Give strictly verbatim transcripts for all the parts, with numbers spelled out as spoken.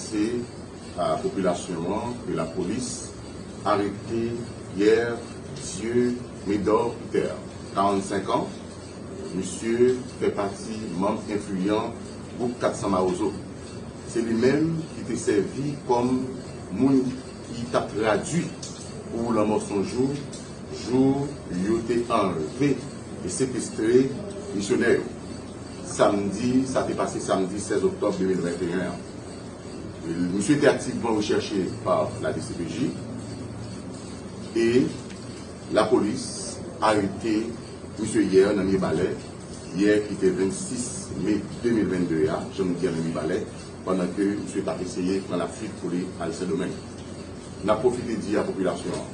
Se, a, popilasyon an ke lapolis arete Pierre Dieu Médor Peter, karannsenk an. Misye fè pati manm enfliyan gwoup kat san Mawozo. Se li menm ki te sèvi kòm moun ki t ap tradui pou Lanmò Sonjou, jou yo te anlve e sekestre misyonè yo. Samdi, sa te pase samdi sèz oktòb de mil venteyen an. Misye te aktivman rechèche pa la D C P J e lapolis arete misye yè nan Mibalè, yè ki te vennsis me de mil vennde a, jan nou di a nan Mibalè, pandan ke misye t ap eseye pran lafuit pou li al Sendomeng. N ap pwofite di a popilasyon an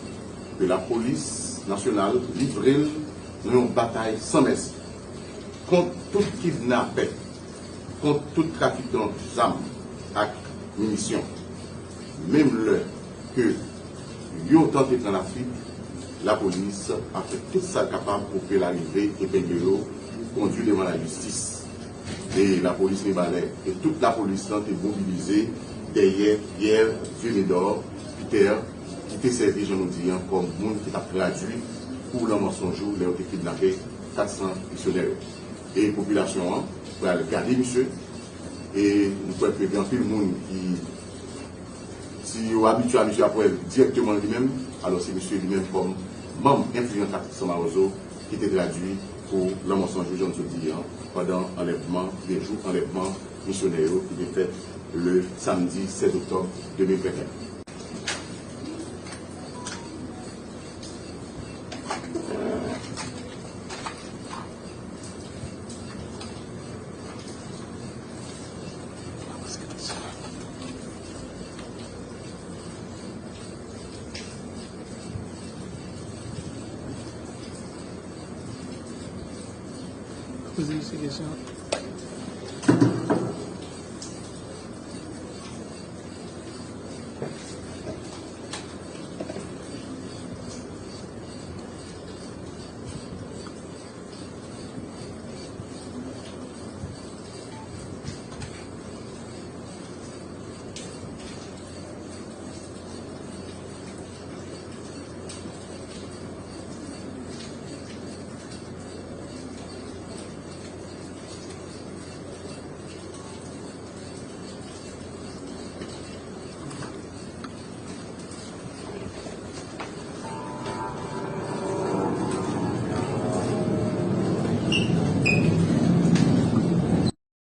ke lapolis nasyonal livre l nan yon batay san mèsi kont tout kidnapè, kont tout trafikan zam ak minisyon. Menm lè ke yo tante pran lafuit, lapolis ap fè tout sa l kapab pou ke l arive epengle yo, kondui devan lajistis. E lapolis Mibalè e tout lapolis lan te mobilize dèyè Pierre Dieu Médor Peter, ki te sèvi, jan nou di an, kòm moun ki t ap tradui pou Lanmò Sonjou lè yo te kidnape kat san misyonè yo. E popilasyon an pral gade misye, e nou kwè ke gen anpil moun ki, si yo abitye a misye, ap wè l dirèkteman li menm. Alò, se misye li menm kòm manm enfliyan kat san Mawozo ki te tradui pou Lanmò Sonjou, jan nou sot di an, pandan anlèvman, de jou anlèvman misyonè yo ki te fèt le samdi sèz oktòb de mil venteyen. Poze misye kesyon.